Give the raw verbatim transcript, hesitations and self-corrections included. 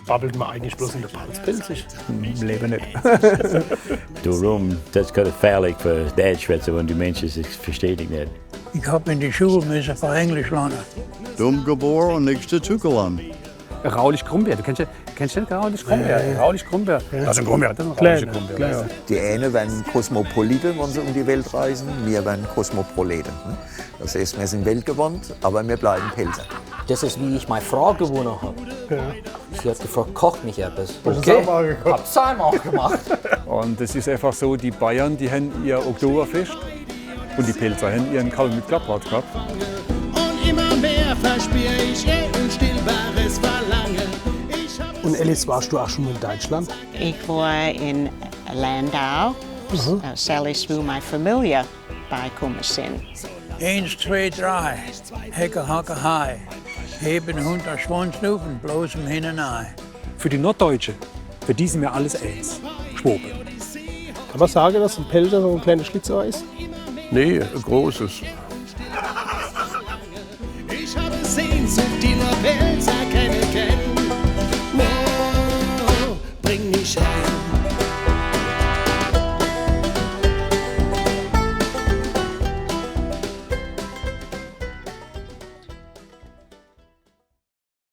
Babbelt mer eigentlich bloß in de Palz Pälzisch? Im Lebe net. Dorum, das is gefährlich für Deutschschwätzer, wenn die Menschen sich verständigen net. Ich hab in die Schule müssen für Englisch lernen. Dumm geboren und nichts dazugelernt. Raulich Grumbeer, du kennst ja, kennst du den Raulich Grumbeer? Raulich Grumbeer. Das ist ein Grumbeer, das ist ein Raulich Grumbeer. Die eine werden Kosmopoliten, wenn sie um die Welt reisen, wir werden Kosmoproleten. Ne? Das heißt, wir sind weltgewandt, aber wir bleiben Pälzer. Das ist, wie ich meine Frau gewonnen habe. Sie hat gefragt, kocht mich etwas. Okay, hab's einmal auch gemacht. Und es ist einfach so, die Bayern, die haben ihr Oktoberfest und die Pälzer haben ihren Karl mit Klappbart gehabt. Und immer mehr verspür ich ein unstillbares Verlangen. Ich hab Und Alice, warst du auch schon mal in Deutschland? Ich war in Landau, äh, Sally Sue, meine Familie beikommen sind. Eins, zwei, drei. Hecke, hacke, hei. Heben Hund der Schwanz auf und bloß im Hinnenei. Für die Norddeutsche, für die sind wir alles eins. Schwabe. Kann man sagen, dass ein Pälzer so ein kleines Schlitzohr ist? Nee, ein großes. Ich habe Sehnsucht, die nur Pälzer kennen können.